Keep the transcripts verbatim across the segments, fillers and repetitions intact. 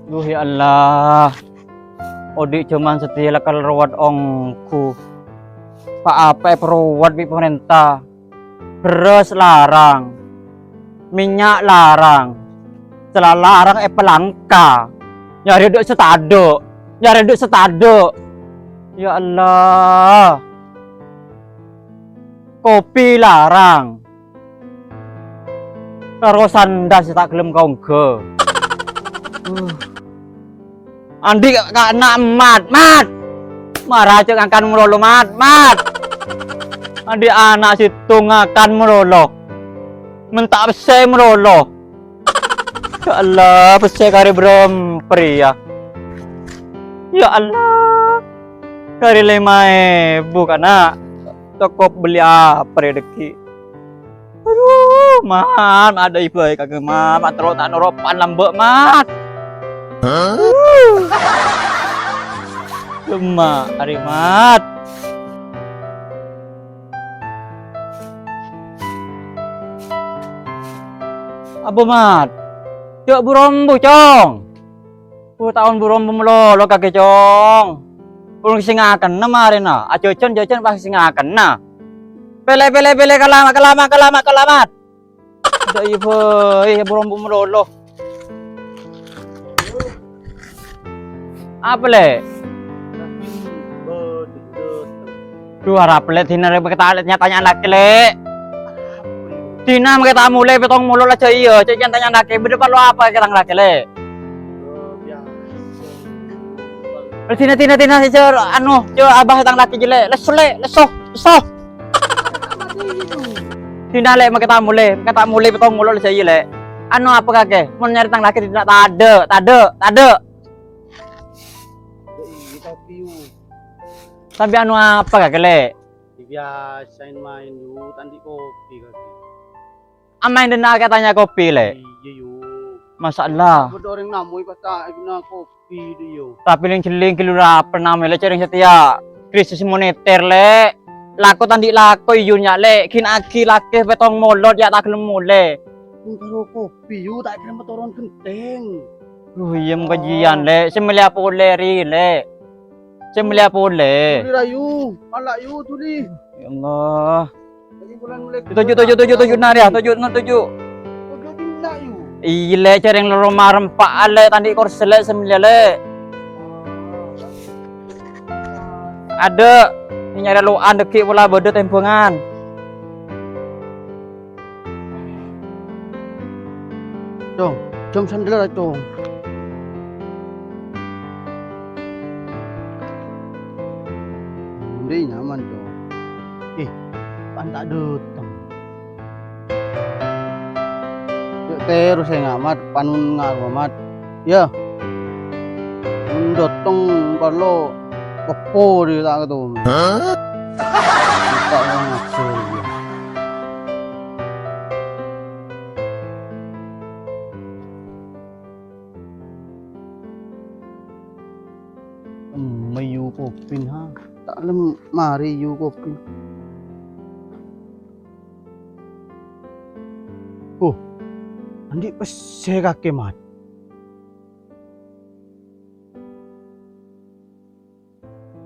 Duh, ya Allah. Odi' jhâman satèya la kalorowat ongghu. Pa-apa èparowat bi' pamarènta. Bherrâs larang. Mènnya' larang. Sella larang èpalangka. Nyarè dhu' sè tadâ'. Nyarè dhu' sè tadâ'. Ya Allah. Kopi larang. Karo sandhâl sè ta' ghellem kaongghu. Uh. Andi' ka-, ka ana' Mat, Mat! Mara jhâ' ngakan malolo, Mat, Mat! Andi' ana' sèttong ngakan malolo. Mènta pèssè malolo. Ya Allah, pèssè karè bârâmpa rèya. Ya Allah. Karè lèma èbu, kana'. Cokop bellè apa rè dhâggi'? Adu, Mat, Mat, adâ' ibâ è kakè, Mat. Mat, terro ta' noro' pan lambâ', Mat. Hah? Adu. Coma arè, Mat. Abbo, Mat. Jhâ' bu-rombu, Cong. Bu taon bu-rombu malolo kakè, Cong. Buru sè ngakanna marèna. Ajhâjhân, jhâjhân pas sè ngakanna. Pèlè, pèlè, pèlè, kalamat, kalamat, kalamat, kalamat. Dâ' iyâ bhâi, bu-rombu malolo. Apa, Lè'? Dhu, arapa, Lè', dinah rè makè ta' tanya-tanya lakè, Lè'. Dinah makè ta' molè pètong malolo la jâ' iyâ, cè' tanya lakè, bâdâ parlo apa ka tang lakè, Lè'? Dinah, dinah, dinah, sè jâ', anu, jâ' abâ tang lakè jâ', Lè'. Lesso, Lè', lesso, lesso. Dinah, Lè', makè ta' molè, makè ta' molè pètong malolo la jâ' iyâ, Lè'. Anu apa kakè? Mon nyarè tang lakè dinah tadâ', tadâ', tadâ'. Iyâ, tapi, yu. Tapi anu apa kakè, Lè'? Biasa maèn, yu, ta' andi' kopi kakè. Amaèn dinna' kakè tanya kopi, Lè'? Iyâ, yu. Masya Allah. Bâdâ orèng namoy pas ta' èghuna kopi, yu. Tapi lèng-jhelling ghi' lu la pernah, Lè', jhâreng satèya krisis moneter, Lè'. Lako ta' andi' lako, yu, nya, Lè'. Ghi' aghi lakè pètong malolo, yâ ta' ghellem molè. Mon karo kopi, yu, ta' kèra matoron ghentèng. Duh, iyâ, mon kajiyân, Lè'. Sè mellèya polè rè, Lè'. Sè mellèya polè. Dhuli ra, yu. Mala', yu, dhuli. Ya Allah. Lagi bulan mulai. Toju', toju', toju', toju', nah, yâ. Toju', nah, toju'. Toju' dinna', yu. Iyâ, Lè', jhâreng loro marempa', Lè', ta' andi' korsè, Lè', sè mellèya, Lè'. Adâ', nyarè lo'an dhâggi' pola bâdâ tèmbhângan. Cong, Cong, sandhâlla, Cong. Andi' nyaman, Cong. Eh, pan ta' dâteng. Yâ, terros sè ngamat, pan ngaru amat. Yâ. Mon dâteng parlo keppo dhi ta' ketemu. Hah? Ta' ngajar, yâ. Emme yu kopin, ha? Ta' lem marè yu kopin. Huh, andi' pèssè kakè, Mat.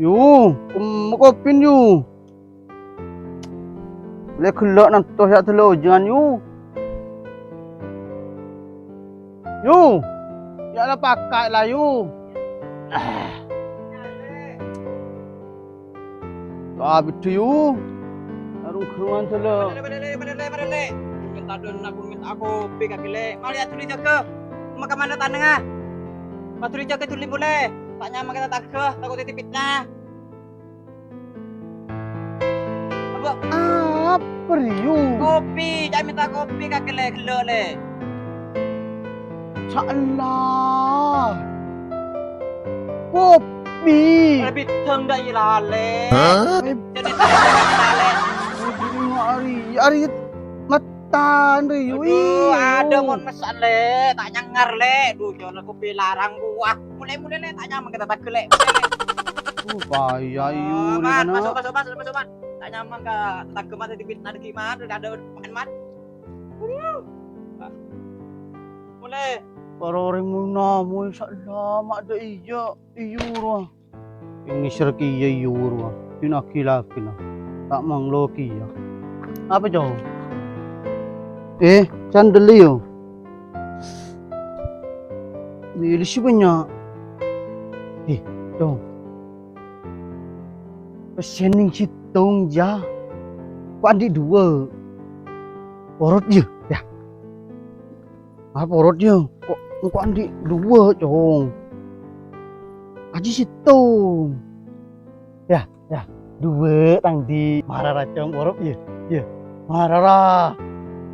Yu, kemma kopin, yu. Lè' ghellâ' nanto sè adâlâ ojhân, yu. Yu, yâ la paka' la, yu. Ah. Abidhi, yu. Arung-gerungan sala. Mara, mara, mara, mara, mara, Lè'. Mènta dâna, mènta kopi kakè, Lè'. Mara, yâ, dhuli jâgâ. Maka mana tanengnga? Pas dhuli jâgâ dhuli molè. Ta' nyaman ka tatangghâ, tako' dhâddhi pitna. Apa? Apa, Rio? Kopi, jhâ' mènta kopi kakè, Lè', ghellâ', Lè'. Sa'ella. Kopi. Lebih dendha lalè. Hah? Jadi lalè. Ari, ari matan, Rio. Aduh, adâ mon messa'an, Lè'. Ta' nyengar, Lè'. Duh, jhâ' kopi larang buah. Mulai-mulai, Lè', ta' nyaman ka tatangghâ, Lè'. Mulai, Lè'. Oh, bahaya, Rio, Mat, masuk, masuk, masuk, masuk, Mat. Ta' nyaman ka tatangghâ, Mat, dhâddhi pitna dhâggi', Mat. Adâ apaan, Mat? Aduh. Mat. Mulai. Para orèng mon-namoy sa'la ma' dâ' iyâ, iyâ rowa. Ngèser kèya iyâ rowa. Dinaghi lakèna. Ta' manglo kèya. Apa, Cong? Eh, sandal, yo. Bilâ sè bânnya'. Eh, Cong. Pèssèna sèttong, yâ. Ko' andi' duwâ'. Porot, yâ. Yâ. Ah, porot, yâ. Ko', ko' andi' duwâ', Cong. Ajiyâ sèttong. Yâ, yâ. Duwâ' tang andi'. Mara ra, Cong, porot, yâ. Yâ. Mara ra.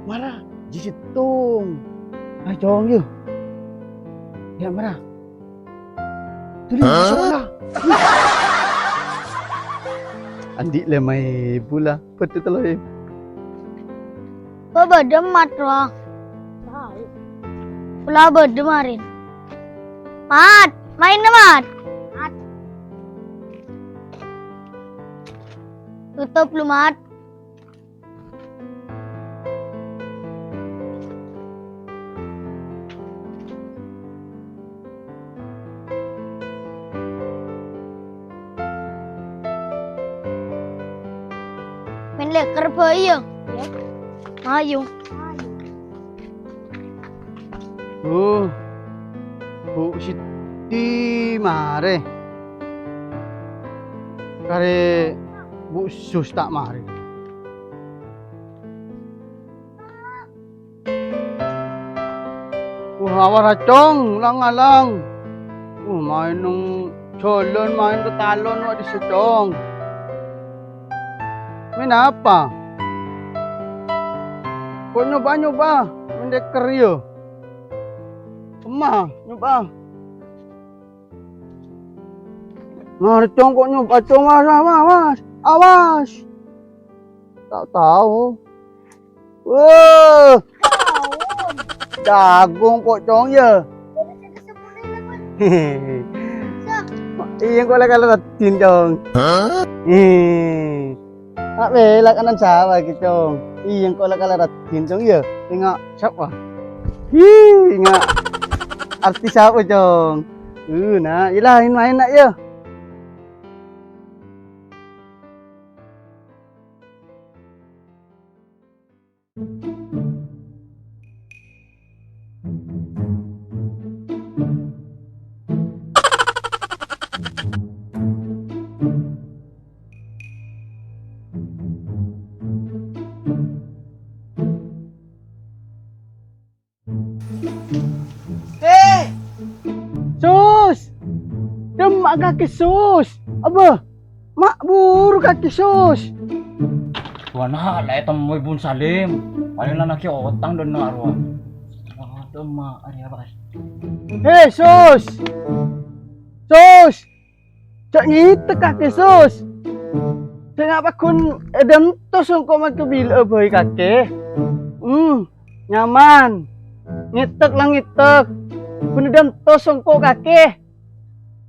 Mara. Ajiyâ sèttong. Ayo, Cong, yâ. Yâ, mara. Duli, hah? Masalah. Andi' lèma èbu la, bâdâ tello èbu. Bâ-, bâdâ emmat, rowa. Pola bâdâ marèn. Mat, maènna, Mat. Mat. Totop lu, Mat. Mèn lèkèr bhâi, yâ? Iyâ. Ayo. Oh, Bu' Siti marè. Karè Bu' Sus ta' marè. Wah, awara, Cong, lang-ngalang. Uh, maèn neng jhâlân, maèn ka talon, wa' dissa', Cong. Mèn apa? Ko' nyoba-nyoba, mèn dâker, yâ. Emma, nyoba. Mara, Cong, ko' nyoba, Cong, awas, awas, awas. Ta' tao. Wah. Jagung ko', Cong, yâ. Iyâ, engko' la kalèra raddhin, Cong. Hah? Eh. Abâ' la kanan sapa ghi, Cong? Iyâ, engko' la kalèra raddhin, Cong, yâ. Enga' sapa? Hi, enga' artis sapa, Cong? Uh, na', iyâ la, maèn, maèn, na', yâ. Eh! Sus! Dâmma'a kakè, Sus! Abbâ! Ma' buru kakè, Sus! Bâ'na la ètemmo Bun Salim. Palèng la naghi otang dâ' enna' rowa. Dâmma'a rèya, Bas. He, Sus! Sus! Jhâ' ngètèk kakè, Sus. Sènga' pagghun èdânto sengko' makè bilâ'â bhâi kakè. Hmm, nyaman. Ngètèk la ngètèk. Ghun èdânto sengko' kakè.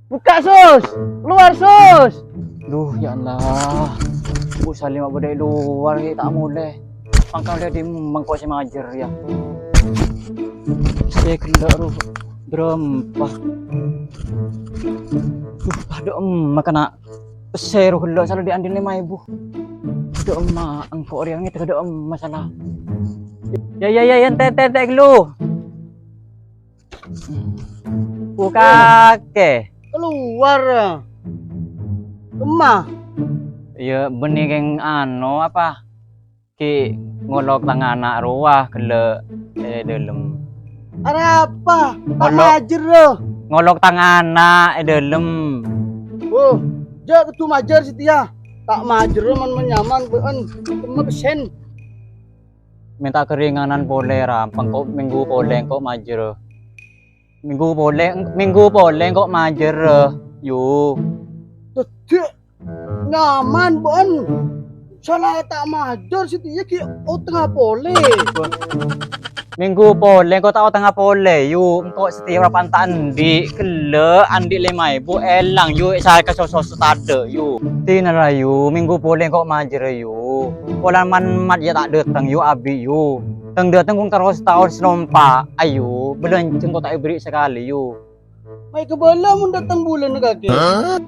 Bukka', Sus. Lowar, Sus. Duh, ya Allah. Bu Salim bâdâ è lowar, ghi' ta' molè. Mangkana dâddhi mengko sè majâr, ya. Sè ghellâ' ro bârâmpa. Duh, adâ' emma kèna pèssè ro ghellâ' sala dhi'-andhi'na lèma èbu. Adâ' emma engko' rèya ngètèk adâ' emma sala. Ya, ya, ya, ya, ente', ente', ente' ghâllu. Bu kakè. Kalowar. Kemma? Iyâ, bânnè kèng ano apa? Ghi' ngolok tang ana' rowa ghellâ' è dâlem. Arapa? Ta' Ngolok. Majâr, ro. Ngolok tang ana' è dâlem. Oh, jhâ' kodhu majâr satèya. Ta' majâr, ro, mon-, mon nyaman bâ'ân. Kemma pèssèn. Mènta ghâringanan polè, Ram. Pengko' mènggu polè engko' majâr. Mènggu polè, mènggu polè engko' majâr, yu. Tedhâ'. Nyaman, bâ'ân. Sala ta' majâr satèya ghi' otengnga polè. Mènggu polè engko' ta' otengnga polè, yu. Engko' satèya ora panta andi', ghellâ' andi' lèma èbu èlang, yu, sa-, ka sos-sos tadâ', yu. Dinala, yu, mènggu polè engko' majâr, yu. Polana man-, mat ya ta' dâteng, yu, abi', yu. Tang-dâteng kong terros taon sè nompa', ayu, bâlânjhâ kong ta' èberri' sakalè, yu. Mayu kabâlâ mon dâteng bulânna kakè. Hah?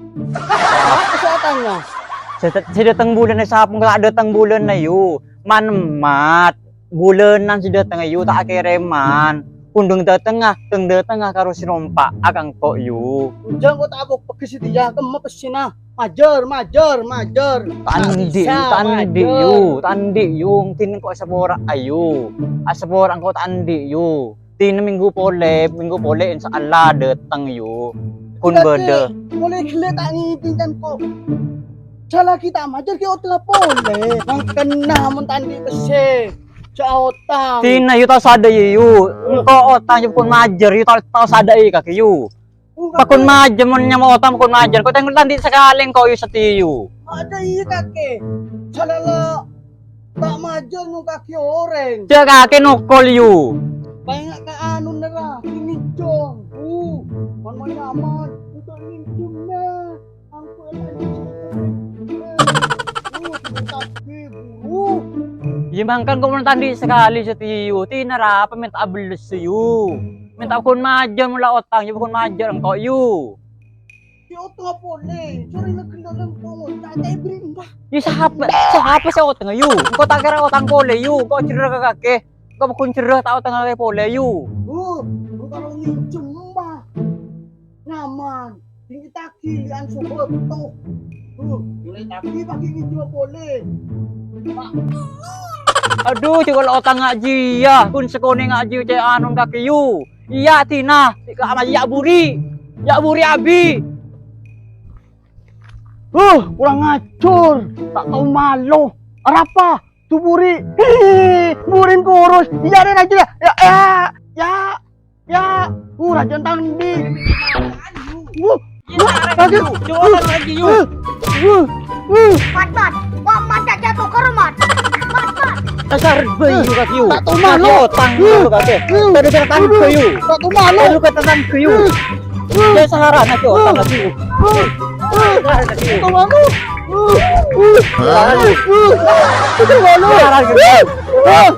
Apa sè atanya? Sè, sè dâteng bulânna sapa, kong ta' dâteng bulânna, yu. Man-, mat, bulânan sè dâteng, yu, ta' akèrèman. Kondhâng dâtengnga, tang-dâtengnga karo sè nompa', akangko', yu. Jhâ' kong ta' bok pegges dhiyâ, kemma pèssèna. Majâr, majâr, majâr. Ta' andi', yu, ta' andi', yu, ta' andi', yu. Ngodina kong sapora, ayu. Asapora kong ta' andi', yu. Dina minggu polè, minggu polè, insya Allah dâteng, yu. Kon bâdâ. Polè ghellâ' ta' ngèdhing kan kok. Jhâ' laghi ta' majâr ghi' otangnga polè. Mangkana mon ta' andi' pèssè, jhâ' otang. Dina, yu, tao sadâ, yu, yu. Engko' otang, yu, kon majâr, yu, tao, tao sadâ, yu, kakè, yu. Pakon majâr mon nyama otang, pakon majâr. Kok tengok tandi' sakalè engko' yu satèya yu. Ada iya kakè. Salala ta' majâr nong kakè orèng. Jhâ' kakè nokol yu. Paènga' ka anu nèra, minjom. Uh, mon mau nyaman, untuk minjom na. Angko tandi' sakalè. Uh, kakè buru. Iyâ mangkana kok mon tandi' sakalè satèya yu. Dina ra apa mènta abellès yu. Mènta kon majâr mon la otang, yu kon majâr engko' yu. Yu otang polè, sorè la ghellâ' lèmpong, ta' ta' èberri' embah. Yu sapa, sapa sè otang yu? Engko' ta' kèra otang polè yu, engko' jherrâ ka kakè. Engko' paggun jherrâ ta' otang kakè polè yu. Oh, engko' minjom embah. Nyaman. Tinggi tagi lian sobat tuh. Tuh, mulai tagi pagi ini juga boleh. Pak. Adhu, jhâ' kala otang ngajhi, iyâ. Ghun sakonè' ngajhi cè' anon kakè yu. Iyâ, dina. Ka ama iyâ buri. Iyâ buri abi. Huh, kurang ajhâr. Ta' tao malo. Arapa? Tu buri. Hi, buri kurus. Iyâ, rè, rajâ. Ya, ya, ya. Ya, uh, rajâ tang andi'. Wuh, wuh, lagi. Jualan lagi, yuk. Wuh, wuh, wuh. Mat, Mat. Wah, Mat, jatuh ke rumah. Mat, Mat. Dasar bayi, yuk, kaki, yuk. Tak tahu malu. Kaki otang, yuk, kaki. Tadi saya tangke, yuk. Tak tahu malu. Tadi saya tangke, yuk. Saya salah arah, nanti otang lagi, yuk. Salah arah, nanti, yuk. Tak tahu malu. Salah arah, yuk. Salah arah, yuk.